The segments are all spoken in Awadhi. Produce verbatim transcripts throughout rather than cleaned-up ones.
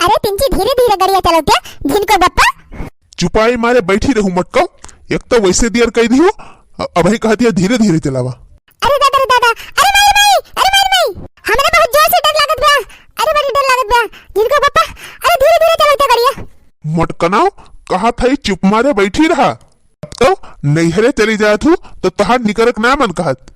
अरे तिनची, धीरे धीरे गड़िया चलौते झिनको बप्पा। चुपाई मारे बैठी रहू मटकौ, एक तो वैसे दियर कह दियो, अ-, अबही कहतिया धीरे धीरे चलावा। अरे दादा रे दादा, अरे माई रे माई, अरे माई रे माई, हमरे बहुत जोर से डर लागत बा, अरे बड़ी डर लागत बा झिनको बप्पा, अरे धीरे धीरे चलौते गड़िया। मटकनौ, कहा था चुप मारे बैठी रहा, अब तो नैहरे चली जात हूँ तो तोहार निकरक ना मन कहत।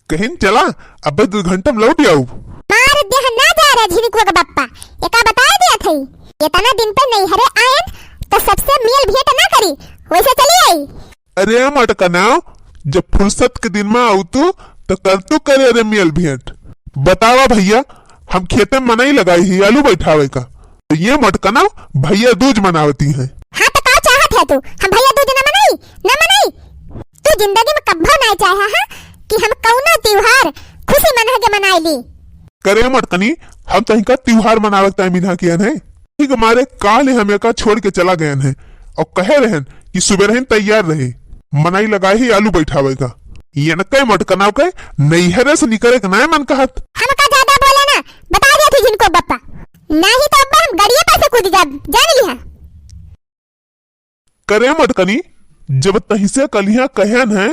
कहिन चला, अबे दू घंटा में लौट आऊ। मार देह ना जा रे झिनको के बप्पा, एका बताए दिया थई, इतना दिन पे नैहरे आयन तो सबसे मेल भेंट ना करी, वैसे चली आई। अरे मटकनौ, जब फुर्सत के दिन में आऊ तू तो कर तू करे रे मेल भेंट। बतावा भैया, हम खेते में मनई लगाई ही आलू बैठावे का, तो ये मटकनौ भैया दूज मनावती हैं। हाँ तो का चाहत है तू, हम भैया दूज ना मनाई, ना मनाई? तू जिंदगी में कब्बो नाय चाहे, हाँ, कि हम कौनो त्योहार खुशी मनह के मनाई ली। करे मटकनी, हम तहिका त्योहार मनावे के time इन्हा कियन है। ठीक मारे काल हम एका छोड़ के चला गयन है और कहे रहन कि सुबह रहन तैयार रहे, मनई लगाए ही आलू बैठावे का। ये न कहे मटकना के नैहरे से निकरे के नाय मन कहत। हमका ज्यादा बोले ना, बता दिया थी झिनको बप्पा, नहीं तो अब हम गड़िए पर से कूद जाब, जान लिहा। करे मटकनी, जब तहिसे कलिया कहन है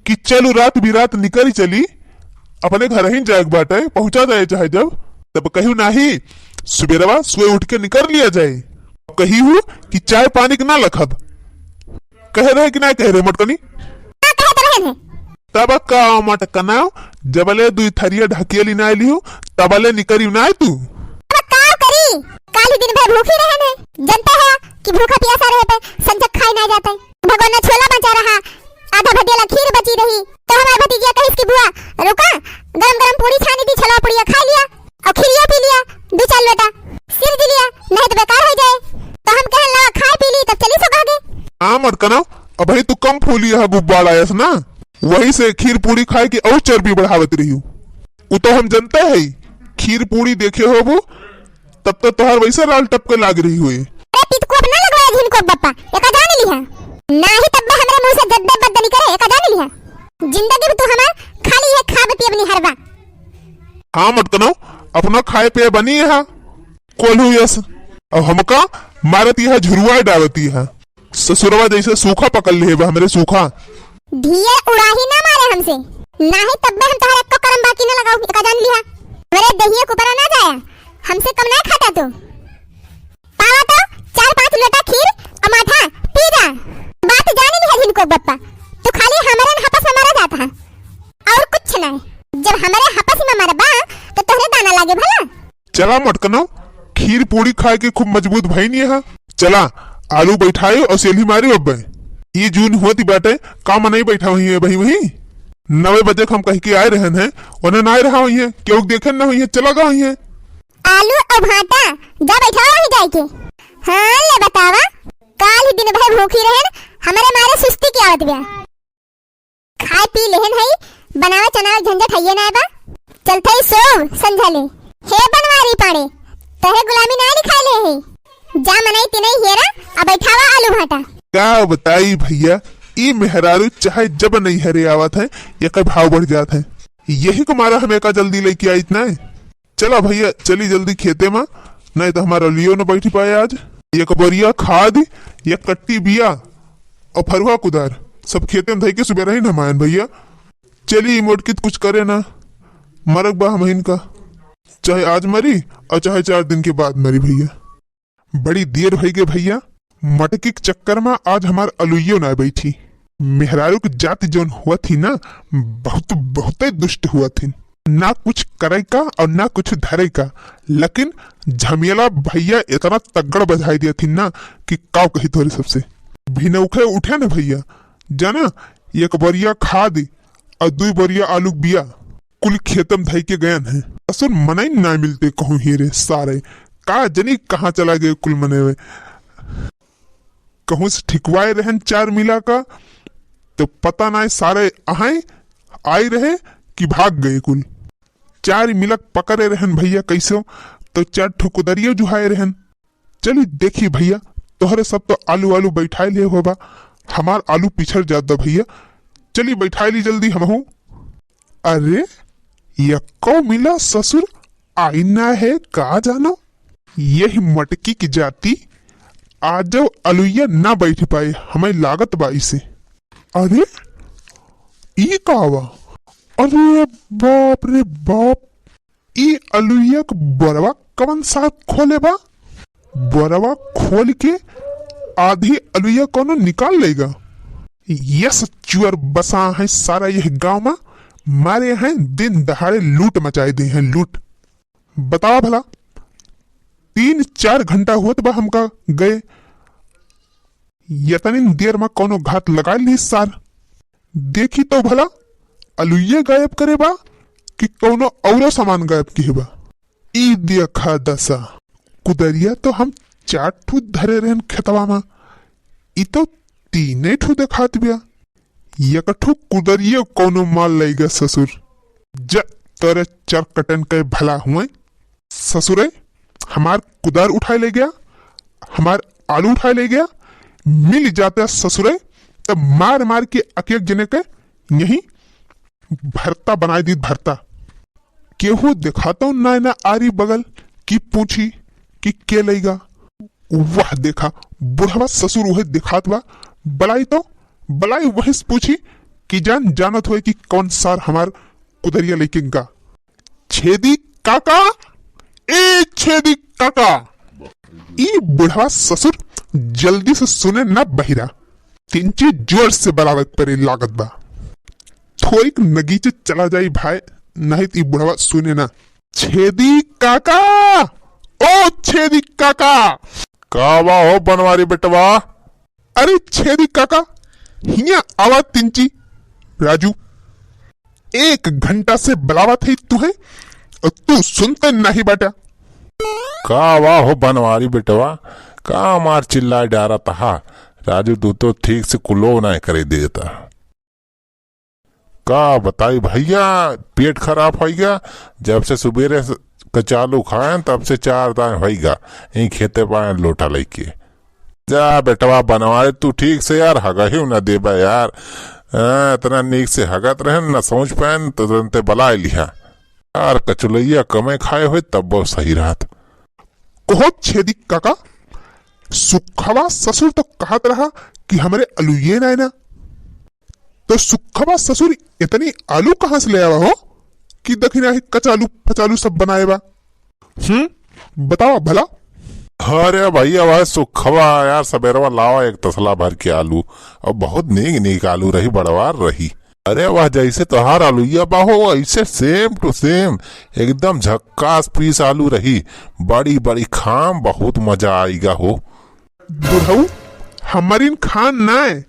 कि चलू रात बिरात निकल चली, अपने घर ही जाए के बाटे, पहुंचा जाए चाहे जब, तब कहू नाही, सुबेरवा सोए उठ के निकल लिया जाए। कही हूँ कि चाय पानी के ना लखब, कहे रहे कि ना कहे रहे मटकनी? हाँ, कहे तो रहे हैं। तब का मटकना, जबले दुई थरिया ढकेली ना लिहू, तबले निकरी ना तू। अब का करी? काली दिन भर भूखी रहन है। जनता है कि भूखा पियासा रहे पे संझक खाए ना जाते। भगवान ने छोला बचा रहा, आधा भटेला खीर बची रही, तो हमार भतीजिया कहिस कि बुआ, रुका, गरम गरम पूड़ी छानी थी, छोला पूड़िया खा लिया और खीरिया पी लिया, दो चार लोटा सिर जी लिया, नहीं तो बेकार हो जाए। तो हम कहन लगा, खाए पी ली, तब चली सो कह के। आ मटकना, अबही तू कम फूली है गुब्बार आयस ना, वही से खीर पूड़ी खाए के और चर्बी बढ़ावत रही। उ तो हम जनते है, खीर पूड़ी देखे होबू, तब तो तोहर वैसे लाल टपके लाग रही हुई। अरे पितकुआ ना लगवाए झिनको बप्पा, एका जान लिहा। नाही तब हमरे मुंह से जद्दे बद्दे निकरे, एका जान लिहा। जिंदगी में तू हमार खाली है खाब पियब निहरबा। हाँ मटकनो, अपना खाए पिए बनी है, कोल्हू यस। अब हमका मारत यह झुरुआ डालती है। ससुरवा जैसे सूखा पकड़ ले बा हमरे सूखा। ढियर उड़ाही ना मारे हमसे, नाही तब्बे हम तोहरे एको करम बाकी ना लगाऊ, एका जान लिहा। हमरे दहिया कुपरा ना जाया, हमसे कम ना खाता तू। पावा तो चार पाँच लोटा खीर अमाठा पी जा। बात जानी लिहा झिनको बप्पा, तू खाली हमरे न हपस में मारा जाता है और कुछ नहीं। जब हमरे हपस में मरबा तो तोहरे दाना लागे भला। चला मटकनो, खीर पूड़ी खाए के खूब मजबूत भई नहीं है। चला, आलू बैठाए और सेल्ही मारी अब्बे। ई जून होती बाटे, का मनई बैठा हुई है भाई वही? नवे बजे के हम कह के आए रहन हैं, उन्हें ना आए रहा हुई है, क्यों देखे ना हुई है, चला गा हुई है। आलू और भाटा, जा बैठा वही जाए के। हाँ, ले बतावा, काल ही दिन भर भूखी रहन, हमारे मारे सुस्ती के आवत बा। खाए पी लेहन हई, बनावे चनावे झंझट हइये नाय बा। चलत हई सोव संझा ले। हे बनवारी पाड़े, तोहे गुलामी नाय लिखाए ले हई। जा मनई तिनई हेरा, आ बैठावा आलू भाटा। का बताई भैया, ई मेहरारू चाहे जब नैहरे आवत है, एकर भाव बढ़ जात है। यही के मारा हम एका जल्दी लेके आइत नाय। चला भैया, चली जल्दी खेते मा, नहीं तो हमारा लियो न बैठी पाए आज। एक बोरिया खाद, एक कट्टी बिया और फरुआ कुदार सब खेते में धई के सुबह रही न मायन भैया। चली ई मोटकित कुछ करे ना, मरक बा हमहिन का, चाहे आज मरी और चाहे चार दिन के बाद मरी भैया। बड़ी देर भई गे भैया, मटकी के चक्कर में आज हमार अलुइयो ना बैठी। मेहरारू के जाति जौन हुआ थी ना, बहुत, बहुते दुष्ट हुआ थी। ना कुछ करे का और ना कुछ धरे का, लेकिन झमेला भैया इतना तगड़ बजाई दिया थी ना कि काव कही तोरे सबसे। भिनौखे उठे ना भैया, जाना, एक बोरिया खाद और दुई बोरिया आलू के बिया कुल खेतम धई के गयन है। असुर मनई ना मिलते कहूँ हेरे सारे, का जनी कहाँ चला गए कुल मनेवे। कहूँ से ठिकवाए रहन चार मिला का, तो पता ना सारे अहाई आई रहे कि भाग गए कुल। चार मिलक पकड़े रहन भैया कैसो, तो चार ठो कुदरियो जुहाए रहन। चली देखी भैया, तोहरे सब तो आलू आलू बैठाए ले होबा, हमार आलू पिछड़ जात बा भैया। चली बैठाए ली जल्दी हमहू। अरे, यक्को मिला ससुर आई ना है, का जानो? यही मटकी की जाति आजो अलुइया ना बैठ पाए, हमें लागत बा इसे। अरे, ई का बा? अरे बाप रे बाप, ई अलुइया के बोरवा कवन साहब खोले बा? बोरवा खोल के आधी अलुइया कौनो निकाल लेगा। यस चुअर बसा है सारा यह गांव में, मारे हैं दिन दहाड़े लूट मचाए दे हैं लूट। बतावा भला, तीन चार घंटा होत बा हमका गए, यतनी देर में कौनो घात लगा ली सार। देखी तो भला, अलुइये गायब करे बा कि कौनो औरो सामान गायब किहे बा। ई देखा दसा, कुदरिया तो हम चार ठू धरे रहन खेतवा में, ई तो तीने ठू देखात बिया। एक ठू कुदरियो कौनो माल लइगा ससुर। जा तोरे चरकटन के भला हुए। ससुरे, हमार कुदार उठाए ले गया, हमार आलू उठाए ले गया, मिल जाता ससुरे, तब मार मार के एक एक जने के यहीं भरता बनाए दी भरता। केहू देखातो नाय ना आरी बगल कि पूछी कि के लइगा। वाह देखा, बुढ़वा ससुर उहे देखात बा। बलाई तो, बलाई वही से पूछी कि जान जानत होए कि कौन सार हमार कुदरिया लेके गा। छेदी काका, ए छेदी काका। ई बुढ़वा ससुर जल्दी से सुने ना बहिरा, तिंची जोर से बलावे के परे लागत बा। थोड़िक नगीचे चला जाई भाई, नहीं तो ई बुढ़वा सुने ना। छेदी काका, ओ छेदी काका। का बा हो बनवारी बेटवा? अरे छेदी काका, हिया आवा तिंची। राजू, एक घंटा से बलावत है तुहे, और तू सुनते नहीं बाटा। का बा हो बनवारी बेटवा, का मार चिल्लाए डारत हा? राजू, तू तो ठीक से कुलो ना करे देता। का बताई भइया, पेट खराब होइगा। जब से सुबेरे स-, कचालू खाएन, तब से चार दाएं होइगा। यहीं खेते पाएन लोटा लइके। जा बेटवा बनवारी, तू ठीक से यार हगहिउ न देबा यार। हाँ, इतना नीक से हगत रहेन, न समझ पाएन, तुरंते बलाए लिहा। यार कचुलैया कमे खाए होई, तब वो सही रहत। कहो छेदी काका, सुखवा ससुर तो कहत रहा कि हमरे अलुइये नाय ना। तो सुखवा ससुर इतनी आलू कहाँ से ले आवा हो कि दखिना ही कचालू फचालू सब बनाए बा? हम्म, बतावा भला। अरे भइया, वह सुखवा यार सबेरवा लावा एक तसला भर के आलू, और बहुत नीक नीक आलू रही, बड़वार रही। अरे वाह, जैसे तोहार आलूया बा हो, ऐसे same to same, एकदम झक्कास piece आलू रही। बड़ी बड़ी खाम, बहुत मजा आइगा हो। बुढ़ऊ, हमरिन खान नाय,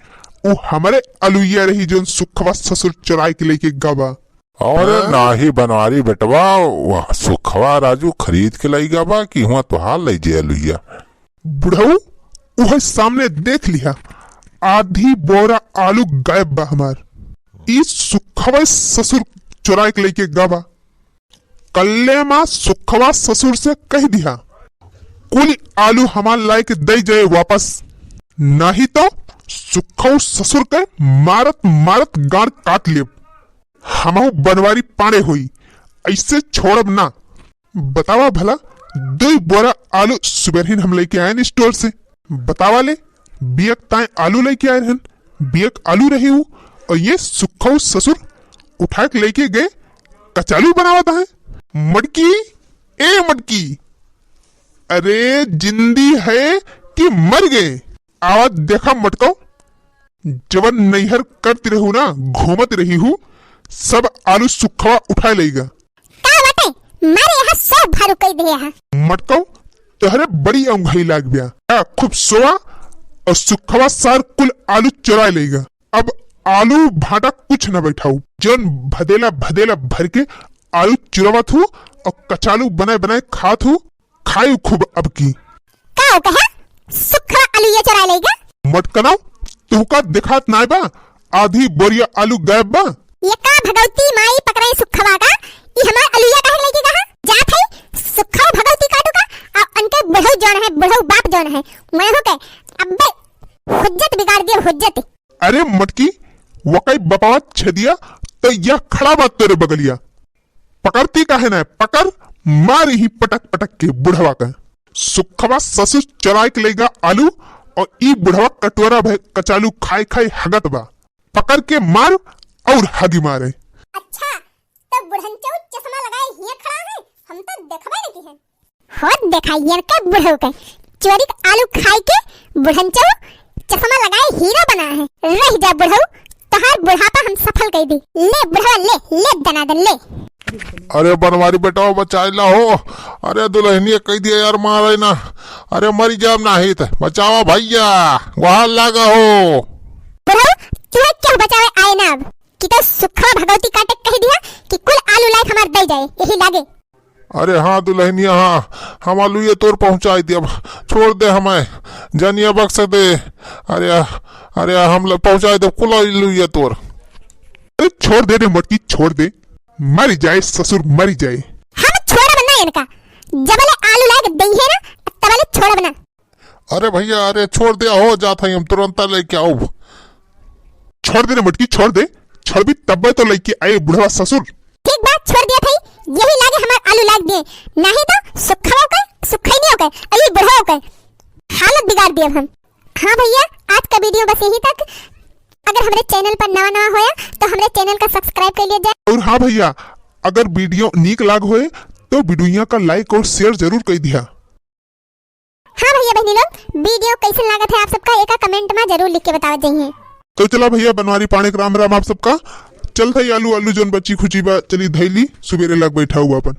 उ हमरे अलुइया रही, जौन सुखवा ससुर चुराई के लेके गवा। अरे हाँ? नाही बनवारी बेटवा, वह सुखवा राजू खरीद के लई गवा कि हुआ तोहार लई जे अलुइया? बुढ़ऊ, उहे सामने देख लिहा, आधी बोरा आलू गायब बा हमार। ई सुखवा ससुर चुराई के लेके गवा। कल्ले मा सुखवा ससुर से कह दिहा, कुल आलू हमार लाए के दे जाए वापस, नाही तो सुखऊ ससुर के मारत मारत गाड़ काट लेब। हमहू बनवारी पाड़े होई, ऐसे छोड़ब ना। बतावा भला, दुई बोरा आलू सुबेरहिन हम लेके आएन store से। बतावा ले, बियक ताए आलू लेके आए रहन, बियक आलू रही हूँ, और ये सुखऊ ससुर उठा के लेके गए, कचालू बनावत है। मटकी, ए मटकी, अरे जिंदी है कि मर गए? आवाज देखा मटकऊ, जवन नैहर करती रहू ना, घूमत रही हूँ, सब आलू सुखवा उठा लेगा। का बाटे? मारे यहाँ सब भारू कई दे यहाँ। मटकऊ, तोहरे बड़ी औंघई लाग बिया। आ, खूब सोवा और सुखवा सार कुल आलू चुरा लेगा। अब आलू भाटा कुछ न बैठाऊ, जौन भदेला भदेला भर के आलू चुरावत हूँ और कचालू बनाए बनाए खात हूँ, खायू खूब अब की। का हो कहा? सुखवा आलू ये चुरा लेगा? मटकनऊ, तुहका देखात नाय बा? आधी बोरिया आलू गायब बा। ये का भगवती माई पकड़े सुखवा का? ई हमार अलुइया काहे लेके गहा? जात है सुखवा भगवती काटू का? आ उनके बुढ़ऊ जौन है, बुढ़ऊ बाप जौन है, मैं हो के अब्बे हुज्जत बिगाड़ दिए, हुज्जत। अरे मटकी, वकई बपावा छेदिया, तो यह खड़ा बात तेरे बगलिया। पकड़ती काहे ना? पकड़, मारी ही पटक पटक के बुढ़वा का। सुखवा ससुर चोराइ के लइगा आलू, और ई बुढ़वा कटोरा भर कचालू खाइ खाइ हगत बा। पकड़ के मार और हगी मारे। अच्छा, तो बुढ़नचऊ चश्मा लगाए हियाँ खड़ा है, हम तो देखबे नहीं की है। हो देखा, ये का बुढ़ऊ के चोरी के आलू खाइ के बुढ़नचऊ चश्मा लगाए हीरो बना है। रह जा बुढ़ऊ, तोहार बुढ़ापा हम सफल कइ दी। ले बुढ़वा, ले, ले दनादन, ले। अरे बनवारी बेटवा, बचाइ ला हो। अरे दुलहिनिया कइ दिया यार, मारे ना। अरे मरि जाब नाहीं त बचावा भइया, गोहार लागा हो। बुढ़ऊ, तुहे केहू बचावे आए ना अब, कि तो सुखवा भगवती काटे कहि दिया कि कुल आलू लाइके हमार दइ जाए, यही लागे। अरे हाँ दुलहिनिया, हाँ, हम आलू ये तोर पहुँचाइ दिया, छोड़ दे हमें, जनिया बक्स दे। अरे, अरे हम ल-, पहुँचाइ दे कुल आलू ये तोर। अरे छोड़ दे रे मोटकी, छोड़ दे, मरि जाए ससुर, मरि जाए। हम छोड़ब ना इनका, जबले आलू लाइके दइहे ना, तबले छोड़ब ना। अरे भइया, अरे छोड़ दे हो, जात हई हम, तुरंता लइके आउब। छोड़ दे रे मोटकी, छोड़ दे, छोड़बी तब्बे तो लइके आए बुढ़वा ससुर। ठीक बा, छोड़ दिया थई, यही लागे हमार आलू लाग दिए, नाहीं तो सुखवा के, सुखैनियो के, अली बुढ़वा के हालत बिगाड़ दिए हम। हाँ भइया, आज का video बस यहीं तक। अगर हमरे channel पर नवा नवा होया तो हमरे channel का subscribe कइ लिया जाए। और हाँ भइया, अगर video नीक लाग होए तो videoया का like और share जरूर कइ दिया। हाँ भइया बहनी लोग, video कइसन लागत है आप सबका, एका comment मा जरूर लिख के बतावत जइहे। तो चला भइया, बनवारी पाणे के राम राम आप सबका। चलत हई आलू, आलू जौन बची खुची बा, चली धइली, सुबेरे लग बैठा हुआ अपन।